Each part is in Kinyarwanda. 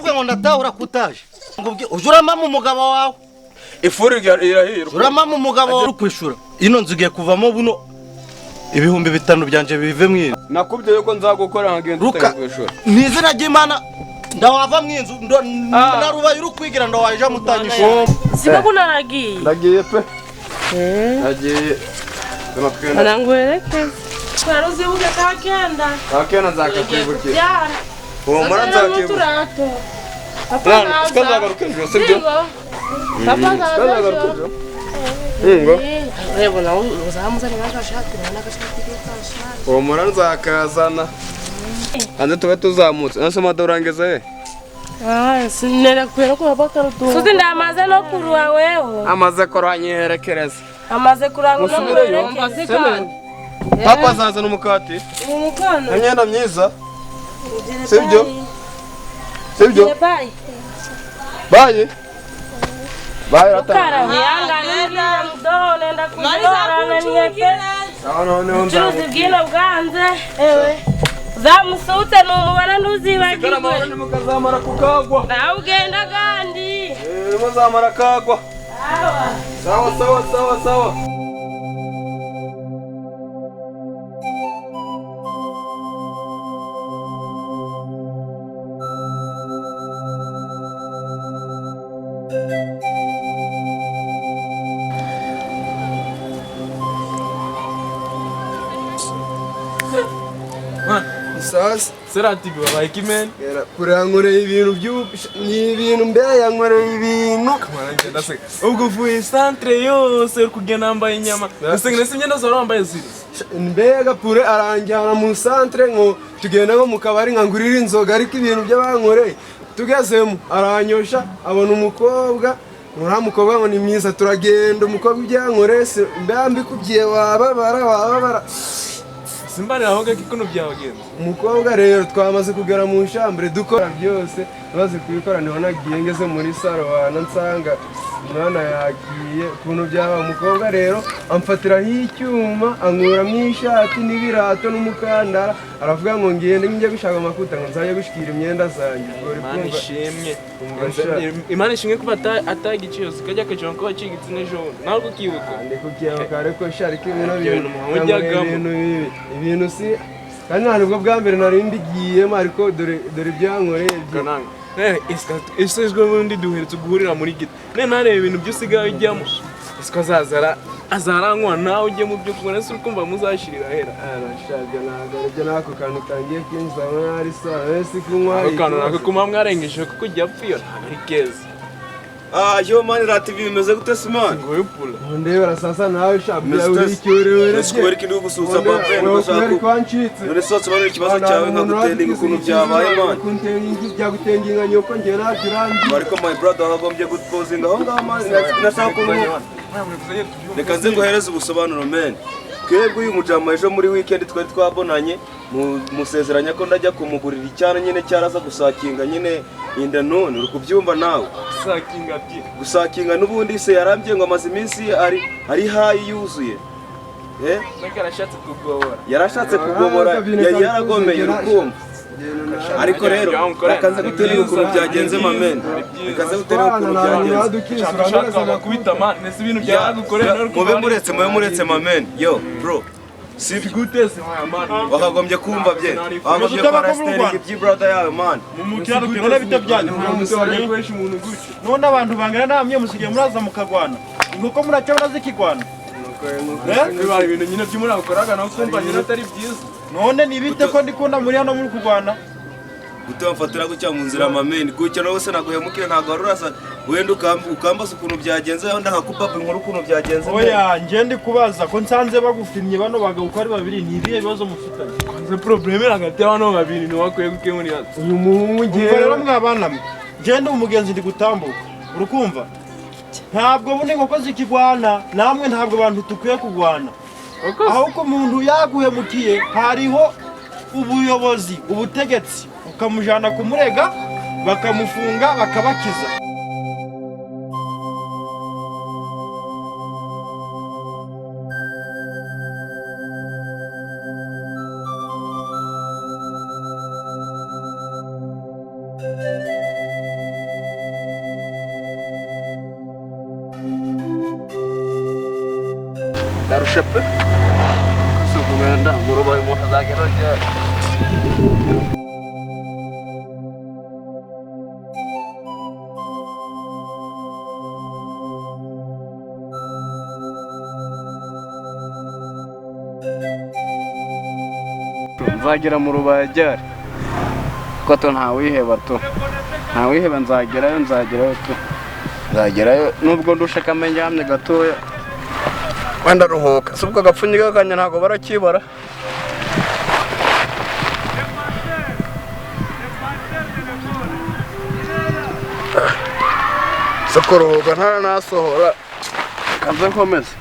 Nakubwiye ngo ndatahura kutaje. Ngubwiye uje uramama umugabo wawe. Ifuri irahirwa. Uramama umugabo wawe kwishura. Ino nzu igiye kuvamo buno 5000 byanje bive mwinzu. Nakubwiye yuko nzagukora nkagenda utakwishura. Ni izina ry'Imana ndawava mwinzu narubaye uri kwigira ndawaje mutanyisha. Siko kunaragiye. Ndagiye pe. Ndagiye. Arangwerekeza. Twaruzibuke kakenda. Kakenda nzakakwibukira. Humura nzakibukira. Papa nzagaruka ejo sibyo? Papa nzagaruka ejo. Ngo. Rebo nawe uzamuzana n'agashati n'agashati k'ikashati. Humura nzakazana. Hanze tube tuzamutse. Nase madorangeza he? Ah, sinera kwera ko bakarutu. Suzi ndamaze no kuruha wewe. Amaze kuranyerekereza. Amaze kurangura no kurerekeza. Papa azazana umukati. Umukono. Imyenda myiza. Sibyo? Sibyo? Bye. Bye. Bye rata. Ukara mdoho nenda kuzora niyepe. None nzi. Bwino bwanze. Ewe. Zamusutse numubona ntuzibagirwe. Mukazamara kukagwa. Nawe ugenda gandi. Muzamara kagwa. Sawa sawa sawa sawa. Sasa serati babaye kimen kurankoreye ibintu ni ibintu mbere yankoreye ibintu ubwo uvuye centre yose uri kugenda wambaye inyama gusa imyenda zawe wambaye ziri mbega pure aranjyana mu centre ngo tugenda nko mu kabari nkangurira inzoga ariko ibintu by'abankoreye tugezemo aranyosha abona umukobwa uriya mukobwa ngo ni mwiza turagenda umukobwa ibyankoreye mbega mbikubwiye wababara Simbanira aho gake kuno byagenze. Umukobwa rero twamaze kugera mu chambre dukora byose baze kubikora niho nagiye ngeze muri salo wana nsanga umwana yagiye kuntu byaba umukobwa rero amfatira icyuma ankura mu ishati n'ibirato n'umukandara aravuga ngo ngende njye gushaka amakuta ngo nzajye gushikira imyenda zanjye. Imana ishimwe. Imana ishimwe kuba atagiciyo sikajya kajya ko wacigitse n'ejo nawe kukibuka. Ndi kukibuka ariko sharika ibintu bibi ibintu si kandi nta nubwo bwa mbere nari mbigiyemo ariko dore dore ibyankoreye ese ejo bundi duheretse guhurira muri gita ne nareba ibintu by'usigaye ujyamo isiko azazara azaranywa nawe ujye mu byo kubona se urikumva muzashirira hera arashabya ntabwo aribyo n'ako kantu utangiye kwinjiza ari sawa ese kunywa ako kantu nako kuma mwarengeje kuko ujya apfiyo ntabwo ari keza. Ah, yo man rati bimeze gute se man? Ngo yupula. Ndebera sasa nawe shabya uri cyurewe. Nese kubera iki gusuhuza baba ndashaka kwancitse. None sose bari ikibazo cyawe nkagutenga ukuntu byabaye man. Kuntenga byagutenga nyoko nge nabyirangiye. Ariko my brother wakagombye gupozinga aho ngaho man nashaka ukuntu reka nze nguhereze ubusobanuro man. Twebwe uyu mujama ejo muri weekend twari twabonanye musezeranya ko ndajya kumugurira icyana nyine cyaraza gusakinga nyine inda none uri kubyumva nawe gusakinga bye gusakinga n'ubundi se yarambye ngo amaze iminsi ari hayi yuzuye yarashatse kugobora yarashatse kugobora yari yaragomeye urukumva ariko rero reka gutera ukuntu byagenze mamen reka gutera ukuntu byagenze kubita man nese ibintu byagukorera mube muretse mamen yo bro si gute se man wakagombye kumva bye wakagombye kwarastering ibyi brother yawe man mumukiranuke none bite byanyu none abantu bangana namwe musigiye muraza mukagwana inkoko muracyo zikigwana bibaye ibintu nyine by'umurakoraga naho kumva nyine atari byiza none nibite ko ndikunda muri hano muri kugwana utamfatira gucya mu nzira mamen gucya nawe se naguhemukire ntago warurasa wenda ukambaza ukuntu byagenze aho ndakakubaba inkuru ukuntu byagenze. Oya nje ndi kubaza ko nsanze bagufimye bano bagabo uko ari babiri ni ibihe bibazo mufitanye kwanze probleme hagati y'abano babiri ni wakwiye gukemura uyu muhungu nge rero mwabana mwe nje ndi umugenzi ndi gutambuka urukumva ntabwo bune inkoko zikigwana namwe ntabwo abantu tukwiye kugwana ahubwo umuntu yaguhemukiye hariho ubuyobozi ubutegetsi ukamujana kumurega bakamufunga bakabakiza. Ndarusha pe. Sugumenda mu Rubaya umuntu azagera ryari? Nzagera mu Rubaya ryari? Kuko to ntawiheba to. Ntawiheba, nzagerayo, nzagerayo to. Nzagerayo nubwo ndusha akamenya hamwe gatoya. Wenda ruhuka. Si ubwo agapfunyika kanya ntabwo barakibara. Si kuruhuka ntaranasohora. Kanze nkomeze.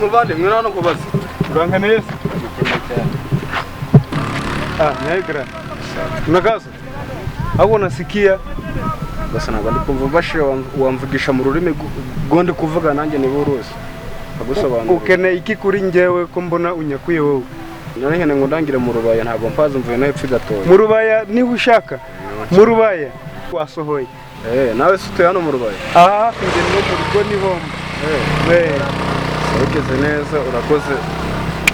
Muvandimwe hano kubaza. Uranka neza. Ah, nyagira. Unakaza? Ahubwo nasikia Gusa ntabwo ndi kumva bashira wamvugisha mu rurimi rwo ndi kuvuga nanjye niba uruzi. Agusobanurira. Ukeneye iki kuri njyewe ko mbona unyakuye wowe? Nari nkeneye ngo ndangire mu Rubaya, ntabwo mpazi mvuye no hepfo gatoya. Mu Rubaya niba ushaka. Mu Rubaya wasohoye. Nawe se utuye hano mu Rubaya? Aha hafi njye no mu rugo ni homba. Ugeze neza urakoze.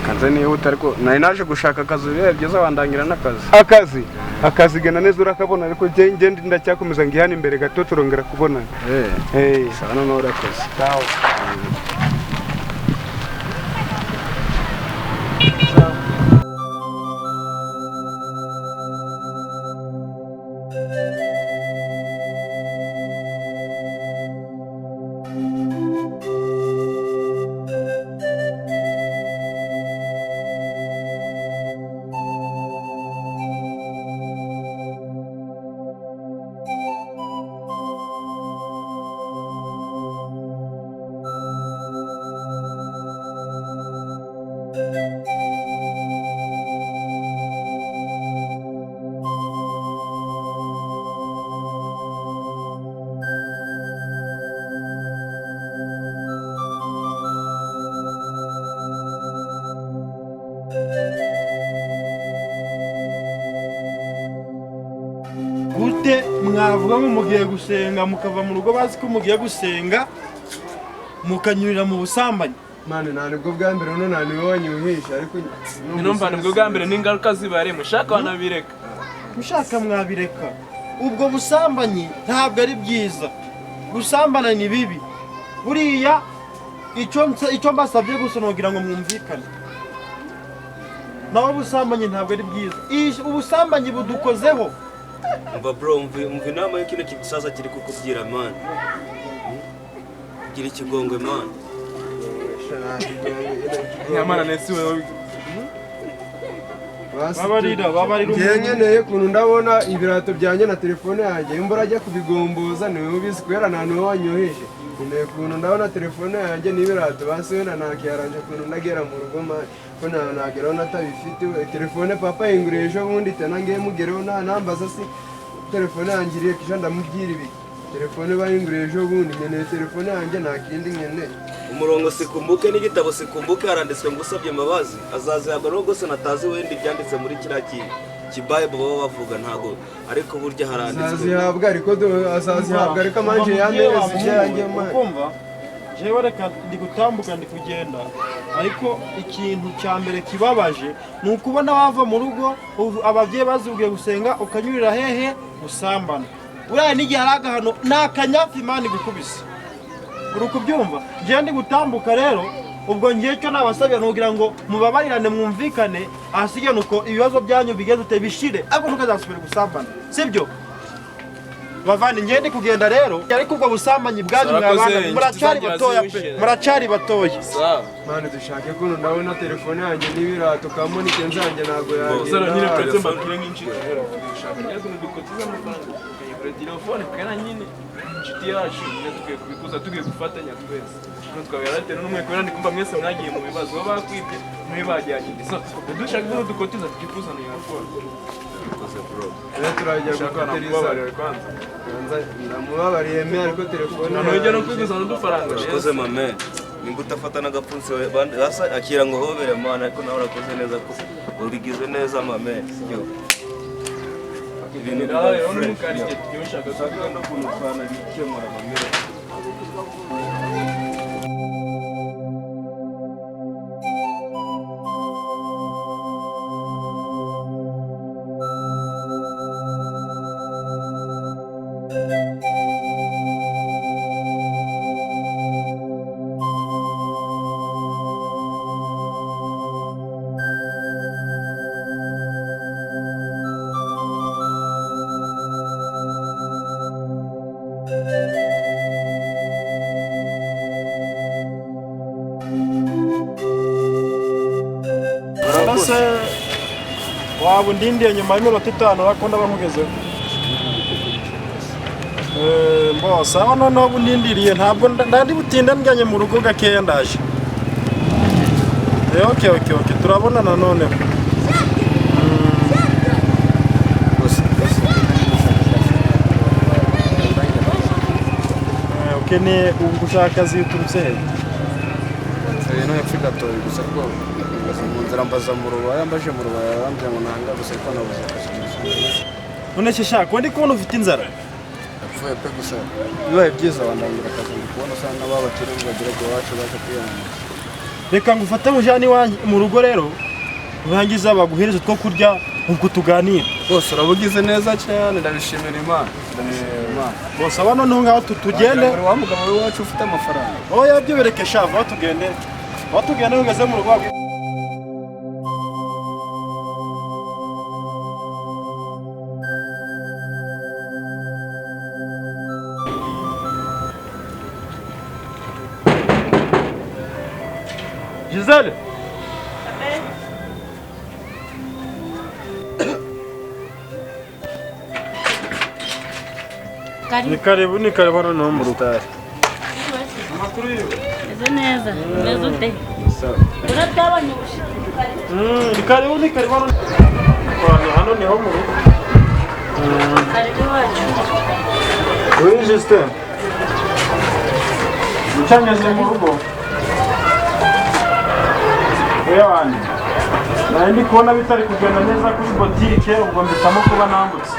Kanze nihuta ariko nari naje gushaka akazi, bibe byiza wandangira n'akazi. Akazi? Akazi gana neza urakabona, ariko njye ndacyakomeza ngihana imbere gato turongera kubonana. Sawa noneho urakoze. Sawa. Gute mwavuga ngo mugiye gusenga mukava mu rugo bazi ko mugiye gusenga mukanyurira mu busambanyi? Mane nta nibwo bwa mbere none nta niwe wanyuhisha, ariko numva nibwo bwa mbere n'ingaruka zibare mushaka wanabireka. Mushaka mwabireka. Ubwo busambanyi ntabwo ari byiza. Gusambana ni bibi. Buriya icyo mbasabye gusa nogira ngo mwumvikane. Naho ubusambanyi ntabwo ari byiza. Ubusambanyi budukozeho. Umva bro, umva inama y'ikino kisaza kiri kukubwira man. Gira ikigongwe man. Nyamara nesi wewe babarira babarira. Ngiye nkeneye kuntu ndabona ibirato byanjye na telefone yanjye, imbura ajya kubigomboza niwe ubizi kubera nta niwe wanyoheje. Nkeneye kuntu ndabona telefone yanjye n'ibirato basi wenda nakiyaranje kuntu ndagera mu rugo man, ko nta nageraho natabifite. Telefone papa yinguriye ejo bundi tena ngiye mugereho nta nambaza si telefone yanjye irihe kisha ndamubwira ibi. Telefone bayinguriye ejo bundi, nkeneye telefone yanjye nta kindi nkeneye. Umurongo sikumbuke n'igitabo sikumbuke haranditswe ngo usabye imbabazi azazihabwa nubwo se natazi wenda ibyanditse muri kiriya ki Bible baba bavuga ntago, ariko burya haranditswe azazihabwa, ariko azazihabwa ariko amanje yamezi yanjye man. Ukumva jewe reka ndi gutambuka ndi kugenda, ariko ikintu cya mbere kibabaje ni ukubona wava mu rugo ababyeyi bazubwiye gusenga ukanyurira hehe gusambana. Buriya n'igihe ari agahano ni akanyafu Imana igukubise. Uri kubyumva? Ngiye ndi gutambuka rero, ubwo ngiye cyo nabasabye nugira ngo mubabarirane mwumvikane, ahasigaye nuko ibibazo byanyu bigeze ute bishire, ariko ntukazasubire gusambana. Sibyo? Bavandi ngiye ndi kugenda rero, ariko ubwo busambanyi bwanyu mwabana muracyari batoya pe, muracyari batoya. Mane dushake kuntu ndabona telefone yanjye n'ibirato kamonike nzanjye ntago yanjye. Sara nyine pretse mbabwire nk'inshuti. Ariko ndukotiza amafaranga. Telefone kana nyine inshuti yacu nyine dukwiye kubikuza tugiye gufatanya twese. None twabiratera n'umwe kubera ndi kumva mwese mwagiye mu bibazo bakwibye muri bajyanye. So dushaka ko dukotiza tukikuza ni yakora. Koze bro. Rero turajya gukoteriza. Ndamubabariye me ariko telefone. None ujya no kwiguza n'udufaranga. Koze mame. Nimba utafata n'agapfunsi hasa akira ngo hobere mana, ariko nawe urakoze neza ko urigize neza mame. Yo. Ibintu Nawe rero ntukarye tugiye ushaka Shaka no kuntu bikemura mame. Ese waba undindiye nyuma y'iminota 5 ariko ndaba nkugezeho. Mbo sawa, noneho ubu undindiriye ntabwo ndandi butinde njyanye mu rugo gakeya ndaje. Okay okay okay, turabonana noneho. Okay, ni ugushaka akazi uturutse he? Ibintu hepfo gatoya gusa ko mu nzira mbaza mu rubaya, mbaje mu rubaya arambwira ngo nanga gusa ariko nabuze akazi. None se shaka ko ndi kubona ufite inzara? Yapfuye pe, gusa bibaye byiza wandangira akazi, ndi kubona usanga n'ababakire bagira iwacu baje kwiyamamaza. Reka ngufate mujane iwanjye mu rugo rero, urangiza baguhereze utwo kurya ubwo tuganira. Bose urabugize neza cyane, ndabishimira Imana. Ndabishimira Imana. Bose aba noneho ngaho tugende. Wa mugabo w'iwacu ufite amafaranga. Oya byo bereke shava, tugende. Aho tugende ugeze mu rugo. Gisele. Ni karibu, ni karibu hano mu rugo. Amakuru yiwe? Meze neza, meze ute? Uratabanye ubushitsi. Ni karibu, ni karibu hano. Hano niho mu rugo. Karibu iwacu. Oui, Justin. Ucyangeze mu rugo. Ewana. Nari ndi kubona bitari kugenda neza kuri botike, ubwo mbitamo kuba nambutse.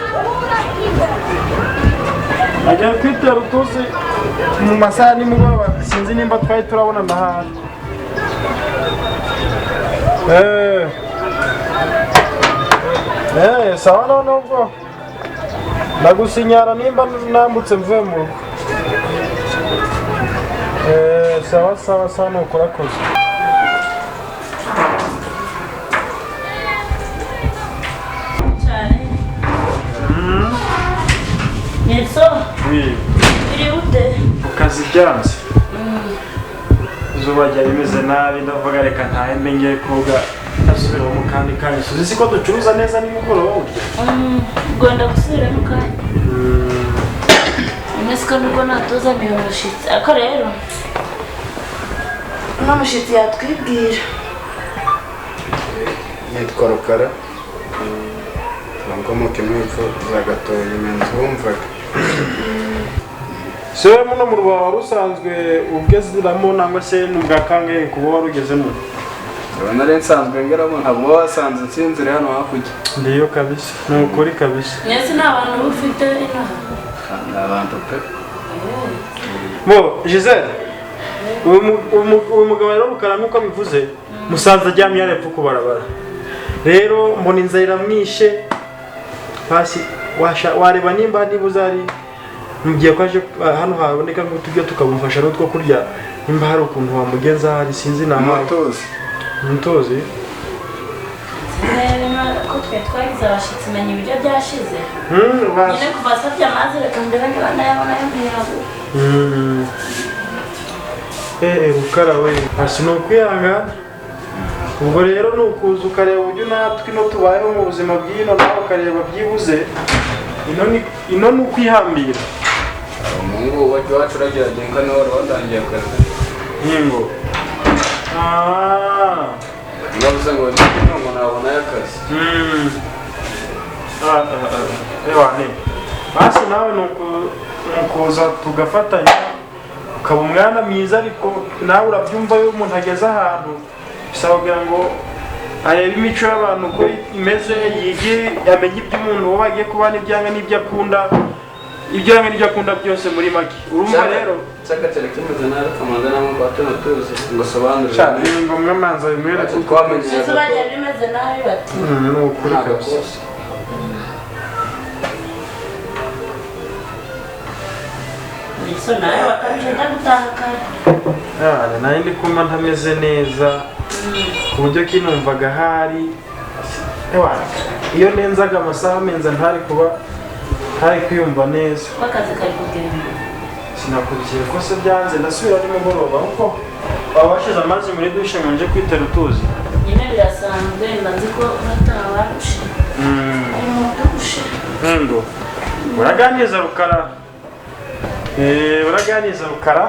Nagiye kwitera utuzi mu masaha nimugoroba, sinzi nimba twari turabona ndahari. Sawa noneho ubwo ndagusinyara nimba nambutse mvuye mu rugo. Sawa sawa sawa, nuko urakoze. Nelson, Oui. uri ute? Ku kazi byanze. Izuba ryari rimeze nabi, ndavuga reka ntahe mbe ngiye koga ndasubira mu kandi kanya. Uzi ko ducuruza neza nimugoroba burya? Ugomba gusubira mu kanya. Mwese ko nubwo natuzaniye umushyitsi, ariko rero uno mushyitsi yatwibwira. Nitwa Rukara. Nkomoka impfu za Gatoyi, inzu wumvaga. Se muno mu rubaya wari usanzwe ugezeramo nangwa se n'ubwa kangahe kuba wari ugezemo? Ndabona nari nsanzwe ngeramo, ntabwo uba wasanze nsinzire hano hakurya. Ndiyo kabisa, ni ukuri kabisa. Mwese nta bantu ufite inaha? Ni abantu pe. Mo Gisele, uyu mugabo rero Rukara nk'uko bivuze, musanze aryamye hepfo ku barabara. Rero mbona inzara iramwishe, hasi wareba nimba niba uzari mugiye ko aje hano haboneka nk'utubyo tukamufasha n'utwo kurya, nimba hari ukuntu wamugenza hari sinzi na Mutozi. Mutozi. Ko twe twagize abashitsi menya ibiryo byashize. Nyine kuva asabye amazi reka ndebe niba ndayabona yo ntiyabura. Rukara we, hasi ni ukwihangana. Ubwo rero ni ukuza ukareba uburyo natwe ino tubayeho mu buzima bw'ino, nawe ukareba byibuze ino ni ukwihambira. Umuhungu wacu uragerageza niwe wari watangiye akazi. Yingo. Navuze ngo ngo nabona akazi. Ewa ne. Basi nawe ni ukuza tugafatanya Ukaba umwana mwiza, ariko nawe urabyumva iyo umuntu ageze ahantu bisaba kugira ngo arebe imico y'abantu uko imeze, yige amenye ibyo umuntu uwo bagiye kubana ibyanga n'ibyo akunda, ibyo yanga n'ibyo akunda byose muri make. Urumva rero Cyaka cyari kimeze nabi kamanza namwe kwa tuno tuzi ngo sobanurire. Sha, ni ngombwa manza bimwere kuko twamenye Izuba ryari rimeze nabi bati. Ni ukuri kabisa. So nawe wakabije ndagutaha kare. Ah, nari ndi kumva ntameze neza ku buryo kinumvaga ahari. Ewa, iyo nenzaga amasaha menza ntari kuba ntari kwiyumva neza. Ko akazi kari kugenda. Sinakubwiye ko se byanze ndasubira nimugoroba kuko baba bashize amazi muri dushe ngo nje kwitera utuzi. Nyine birasanzwe mba nzi ko urataha warushe. Ari mu dushe. Ngo uraganiza Rukara. Uraganiza Rukara.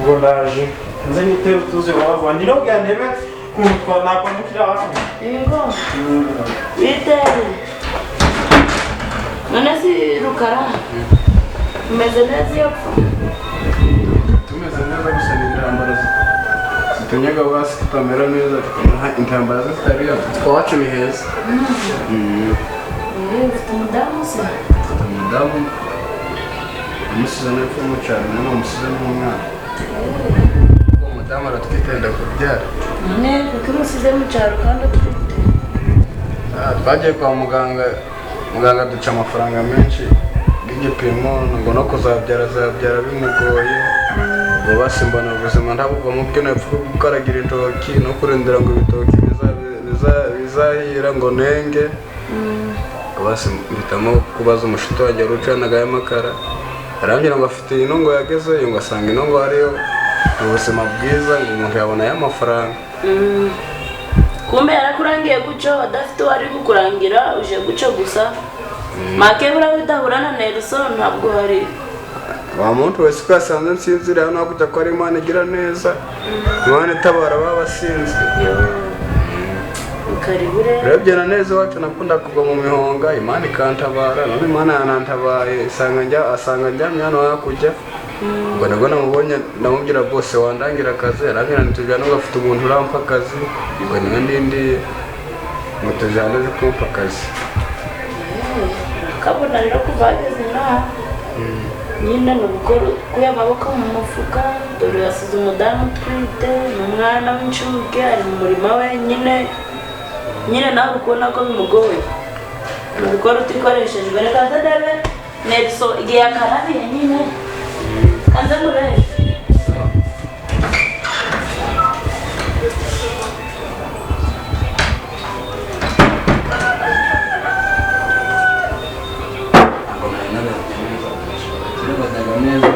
Ngo ndaje nze nitera utuzi waba ndi no bwa ntebe kuntu twa nakwambukira hamwe. Yego. Bitere. None si Rukara. Umeze neza iyo pfa. Tumeze neza gusa ni intambara zitunyaga basi tutamera neza, intambara zitari twawacu ni heza. Ufite umudamu se? Mfite umudamu amusize n'epfo mu cyaro, nawe amusize n'umwana. Uwo mudamu aratwitenda kubyara. None kuko umusize mu cyaro kandi utwite? Twagiye kwa muganga, muganga duca amafaranga menshi y'igipimo ngo no kuzabyara azabyara bimugoye. Ngo basi mbona ubuzima ntabuvamo bwe napfa gukaragira intoki no kurindira ngo ibitoki bizahira ngo nenge. Ngo basi mpitamo kubaza umushuti wanjye wari ucanaga y'amakara, arambwira ngo afite inongo yagezeyo, ngo asanga inongo hariyo ubuzima bwiza, ngo umuntu yabona y'amafaranga. Kumbe yarakurangiye guco adafite uwo ari kukurangira, uje guco gusa. Make buriya udahura na Nelson ntabwo hari. Wa muntu wese ko yasanze nsinzira hano hakurya ko ari Imana igira neza, Imana itabara abasinzwe. Karibu rero. Urebye na neza iwacu nakunda kugwa mu mihonga, Imana ikantabara, none Imana yanantabaye asanga njyamye hano hakurya. Ubwo nabwo namubonye ndamubwira bose wandangira akazi, arambwira nti tujyane ngo afite umuntu urampa akazi, ubwo niwe ndindiye ngo tujyane aze kumpa akazi. Kabona rero kuva ageze inaha nyine ni ugukora ukuye amaboko mu mufuka, dore yasize umudamu utwite n'umwana w'incuke ari mu murima wenyine. Nyine nawe uri kubona ko bimugoye, ni ugukora utikoreshejwe. Reka nze ndebe Nelson igihe yakarabiye nyine, kanze murebe. Neza